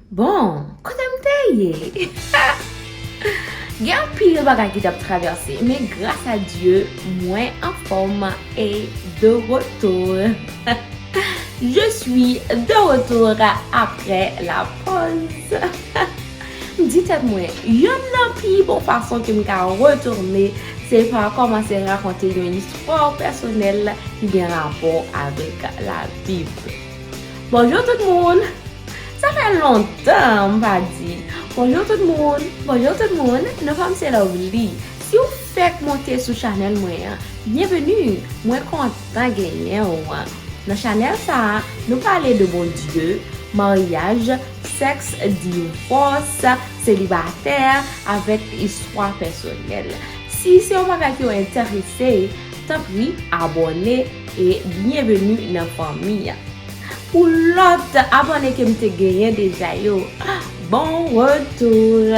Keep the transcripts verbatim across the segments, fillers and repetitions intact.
Bon, kote m te ye? Gen anpil bagay ki t ap travèse, men gras a Dye, mwen anfòm e de retour. Je suis de retour après la pause. M di tèt mwen, yonn nan pi bon fason ke m ka retounen, se pa kòmanse rakonte yon istwa pèsonèl ki gen rapò avèk Labib. Bonjou tout moun! Sa fè lontan m pa di bonjou tout moun, bonjou tout moun, non pa m se Lovely. Si w fèk monte sou chanèl mwen an, byenveni, mwen kontan genyen w. Nan chanèl sa a, nou pale de Bondye, maryaj, sèks, divòs, selibatè, avèk istwa pèsonèl. Si se yon bagay ki w enterese, tanpri abòne e byenveni nan fanmi an. Pou lòt abòne ke m te genyen deja yo, bon retour!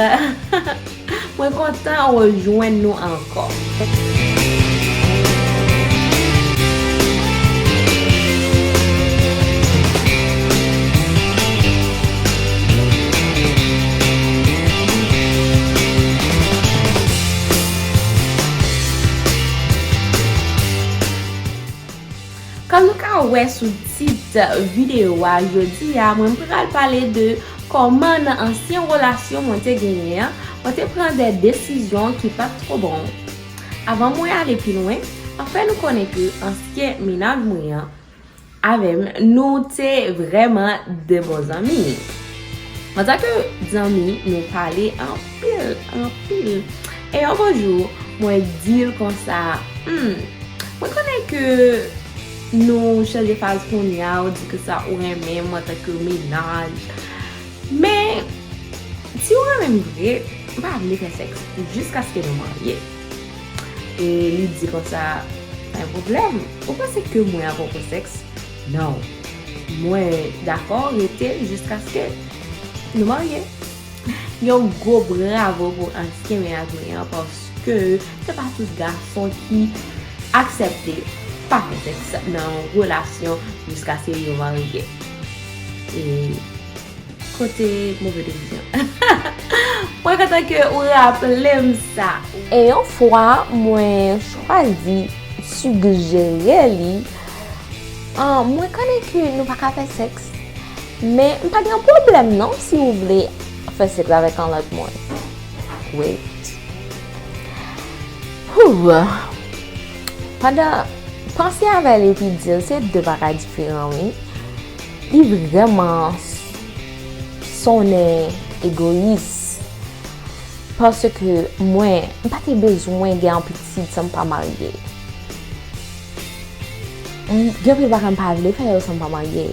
Mwen kontan rejwenn nou ankò. Kòm nou ka wè sou tit videyo a, jodi a, mwen pral pale de kòman nan ansyen relasyon mwen te genyen an, mwen te pran de desizyon ki pa t twò bon. Avan mwen ale pi lwen, anfen nou konnen ke ansyen mennaj mwen an avè m, nou te vrèman de bon zanmi. Antanke zanmi, nou pale anpil, anpil. E yon bon jou, mwen di l konsa, hmm, mwen konnen ke nou chanje faz kounye a, ou di ke sa ou renmen m antanke mennaj. Men, si ou renmen m vre, m pa vle fè sèks jiskaske nou marye. E li di konsa, pa gen pwoblèm. Ou panse ke mwen ap pran sèks? Non. Mwen dakò rete jiskaske nou marye. Yon gwo bravo pou ansyen mennaj mwen an, paske se pa tout gason ki aksepte pa fè sèks nan yon relasyon jiskaske yo marye. E kote move desizyon. Mwen kontan ke ou raple m sa. E yon fwa mwen chwazi sijere li, ah, mwen konnen ke nou pa ka fè sèks, men m pa gen pwoblèm non si ou vle fè sèks avèk yon lòt moun. Wait. Whew. Pandan panse avè l epi di l, se de bagay diferan, wi. Li vrèman sonnen egoyis. Paske mwen, m pa te bezwen gen yon pitit san m pa marye. M, gen anpil bagay m pa vle fè yo san m pa marye.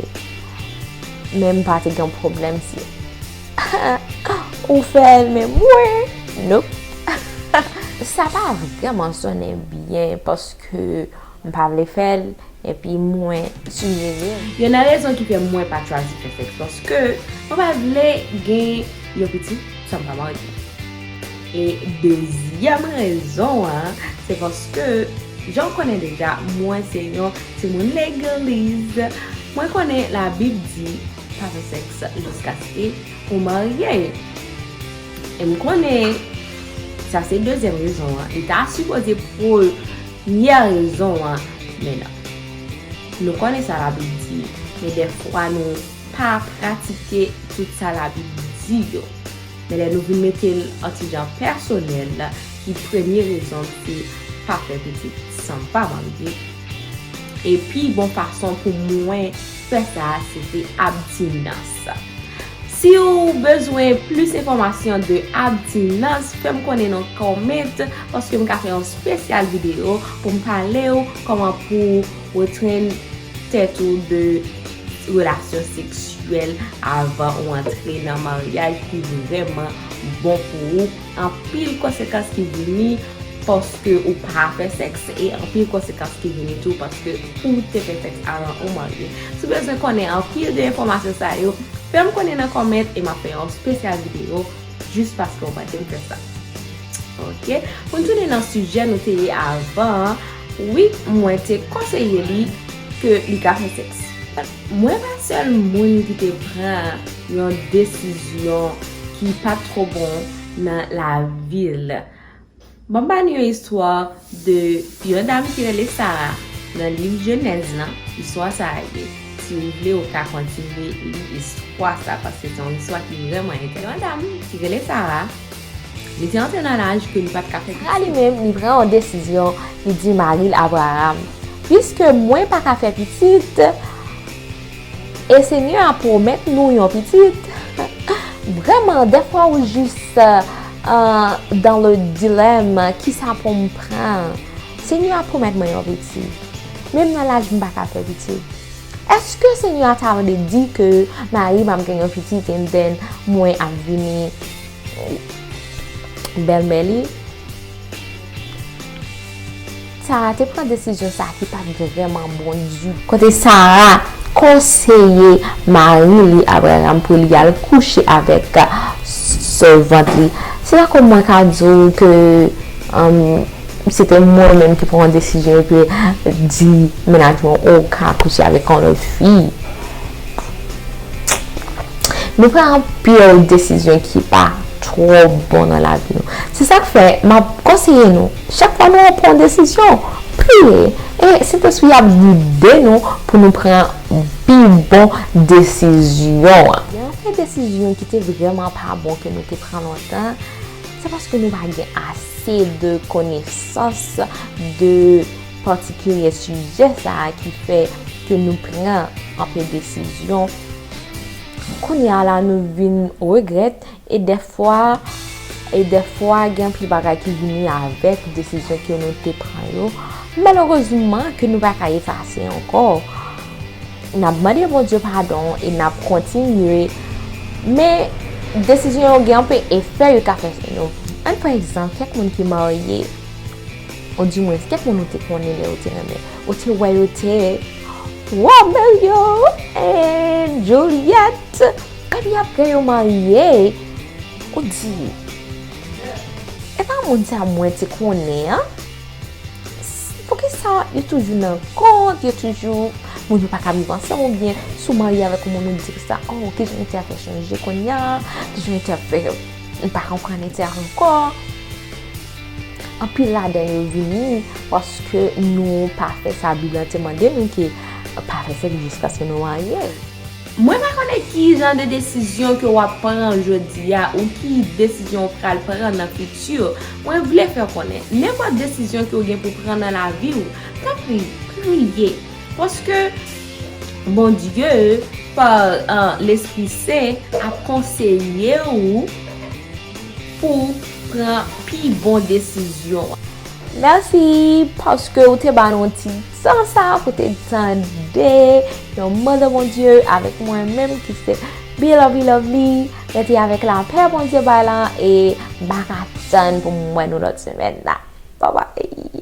Men m pa te gen pwoblèm si ou fè l, men mwen, nope. Sa pa vrèman sonnen byen paske m pa vle fè l, epi mwen sijere l. Youn nan rezon ki fè mwen pa t chwazi fè sèks, paske mwen pa t vle gen yon pitit san m pa marye. E dezyèm rezon an, se paske, jan w konnen deja, mwen se yon timoun legliz. Mwen konnen Labib di pa fè sèks jiskaske ou marye. E m konnen sa se dezyèm rezon an. Li ta sipoze premyè rezon an, men non. Nou konnen sa Labib di, men dèfwa nou pa pratike tout sa Labib di yo. Men lè nou vin mete l an ti jan pèsonèl, ki premye rezon m se pa fè pitit san m pa marye. E pi bon fason pou mwen fè sa, se te abstinans. Si w bezwen plis enfòmasyon de abstinans, fè m konnen nan kòmant, paske m ka fè yon espesyal videyo pou m pale w kòman pou w retrenn tèt ou de relasyon seksyèl avan ou antre nan maryaj ki vrèman bon pou ou. Anpil konsekans ki vini paske ou pa fè sèks e anpil konsekans ki vini tou paske ou te fè sèks avan ou marye. Si w bezwen konnen anpil de enfòmasyon sa yo, fè m konnen nan kòmant e m ap fè yon espesyal videyo jis paske w mande m fè sa. Ok? Pou n tounen nan sijè nou te ye avan an, wi, mwen te konseye li ke li ka fè sèks. Mwen pa sèl moun ki te pran yon desizyon ki pa t twò bon nan lavi l. Ban m ba nou yon istwa de yon dam ki rele Sara nan liv Jenèz lan. Istwa sa a ye. Si w vle, ou ka kontinye li istwa sa, paske se yon istwa ki vrèman enteresan. Yon dam ki rele Sara, li te antre nan laj ke li pa t ka fè pitit. Sara li menm, li pran yon desizyon, li di mari l Abraram, piske mwen pa ka fè pitit, e Senyè a pwomèt nou yon pitit. Vrèman, dèfwa ou jis, euh, dans le dilemme, kisa pou m pran? Senyè a pwomèt mwen yon pitit. Menm nan laj m pa ka fè pitit. Èske Senyè a ta vle di ke mari m ap gen yon pitit and then mwen ap vini bèlmè li? Sara te pran desizyon sa ki pa t vrèman bon ditou. Kote Sara konseye mari li Abraram pou li al kouche avèk sèvant li. Se tankou mwen ka di w ke, um, se te mwen menm ki pran yon desizyon epi di mennaj mwen, "O, w ka kouche avèk yon lòt fi." Nou pran anpil desizyon ki pa twò bon nan lavi nou. Se sa k fè m ap konseye nou, chak fwa nou pran yon desizyon, priye. E Sentespri ap gide nou pou nou pran pi bon desizyon an. Gen anpil desizyon ki te vrèman pa bon ke nou te pran lontan, se paske nou pa gen ase de konesans de patikilye sijè sa a ki fè ke nou pran anpil desizyon. Kounye a la, nou vin regrèt, e dèfwa, e dèfwa, gen anpil bagay ki vini avèk desizyon ke nou te pran yo. Malerezman, ke nou pa ka efase ankò. N ap mande Bondye padon e n ap kontinye. Men, desizyon yo gen anpil efè yo ka fè sou nou. Ann pran egzanp, kèk moun ki marye, odimwens, kèk moun ou te konnen lè yo te renmen. Ou te wè yo te Romeo and Juliet. Epi apre yo marye, ou di, "E pa moun sa mwen te konnen an? Poukisa yo toujou nan kont, yo toujou, moun yo pa ka viv ansanm, oubyen si w marye avèk yon moun, ou di sa, 'O, kijan yo te ap fè chanje kounye a? Kijan yo te ap fè, m pa konprann nèg sa ankò?'" Anpil ladan yo vini paske nou pa fè sa Bib la te mande nou ke pa fè sèks jiskaske nou marye. Mwen pa konnen ki jan de desizyon ke w ap pran jodi a ou ki desizyon w pral pran nan fiti. Mwen vle fè w konnen, nenpòt desizyon ke w gen pou pran nan lavi w, tanpri, priye. Paske Bondye, pa, ah, Lespri Sen, ap konseye w pou pran pi bon desizyon. Mèsi paske ou te ba nou ti tan sa pou te tande yon mandan Bondye avèk mwen menm ki se Be Lovely Lovely. Rete avèk lapè Bondye bay lan e m pa ka tann pou m wè nou lòt semèn la. Bye bye.